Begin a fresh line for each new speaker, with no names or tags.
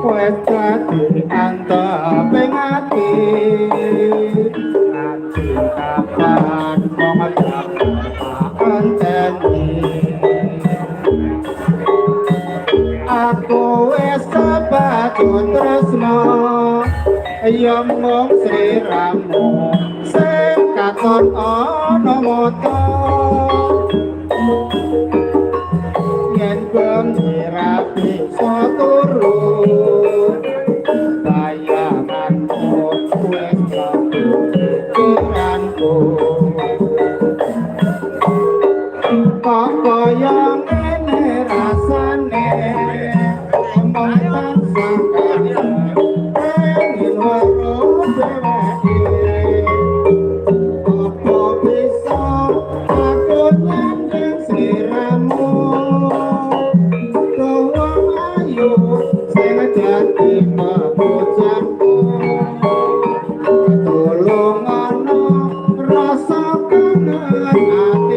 Wis dadi anteping ati, nganti kapan mung tak enteni. Aku wis kebacut tresno, ya mung sliramu sing katon ana mata. Yen bengi ra bisa turu, bayanganmu wis mlebu pikiranku. Kok kaya ngene rasane, mung tansah pengen weruh dheweke. Apa bisa aku nyanding sliramu, wong ayu sing dadi pepujanku? Tulung ana rasa.